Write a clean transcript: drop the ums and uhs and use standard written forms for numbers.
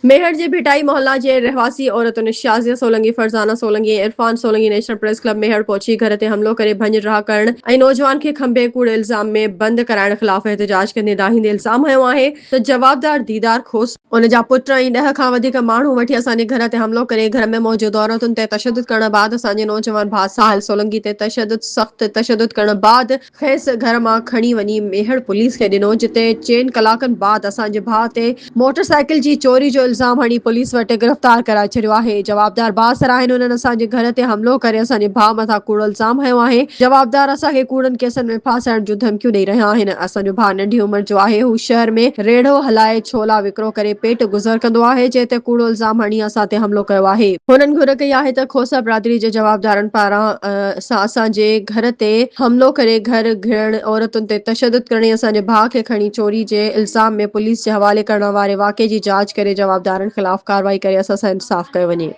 ميهڙ جي ڀٽائي محلا جي رهواسي عورتن Shazia Solangi, Farzana Solangi ۽ Irfan Solangi national press club Mehar پهچي گهر تي حملو ڪري ڀڃ ڊاهه ڪرڻ ۽ نوجوان کي کنڀي ڪوڙي الزام ۾ بند ڪرائڻ خلاف احتجاج ڪندي دانهيندي الزام هنيو آهي ته جوابدار ديدار کوسو، ان جا پٽ ۽ ڏهه کان وڌيڪ ماڻهو وٺي اسان جي گهر تي حملو ڪري گهر ۾ موجود عورتن تي تشدد ڪرڻ بعد اسان جي نوجوان ڀاء ساحل سولنگي تي تشدد سخت تشدد ڪرڻ بعد کيس گهر مان کڻي وڃي ميهڙ پوليس کي ڏنو جتي چئن ڪلاڪن بعد اسان جي ڀاء تي موٽر سائيڪل جي چوري جو الزام هڻي پوليس وٽ گرفتار ڪرائي ڇڏيو آهي جوابدار بااثر آهن انهن اسان جي گهر تي حملو ڪري اسان جي ڀاء مٿان ڪوڙو الزام هنيو آهي جوابدار اسان کي ڪوڙن ڪيسن ۾ ڦاسائڻ جون ڌمڪيون ڏئي رهيا آهن اسان جو ڀاء ننڍي عمر جو آهي هو شهر ۾ ريڙهو هلائي ڇولا وڪرو ڪري پيٽ گذر ڪندو آهي جنهن تي ڪوڙو الزام هڻي اسان تي حملو ڪيو آهي. هنن گهر ڪئي آهي ته کوسا برادري جي جوابدارن پاران سان اسان جي گهر تي حملو ڪري گهر گهڙڻ، عورتن تي تشدد ڪرڻ ۽ اسان جي ڀاء کي کڻي چوري جي الزام ۾ پوليس جي حوالي ڪرڻ واري واقعي جي جاچ ڪري جوابدارن خلاف ڪارروائي ڪري اسان سان انصاف ڪيو وڃي.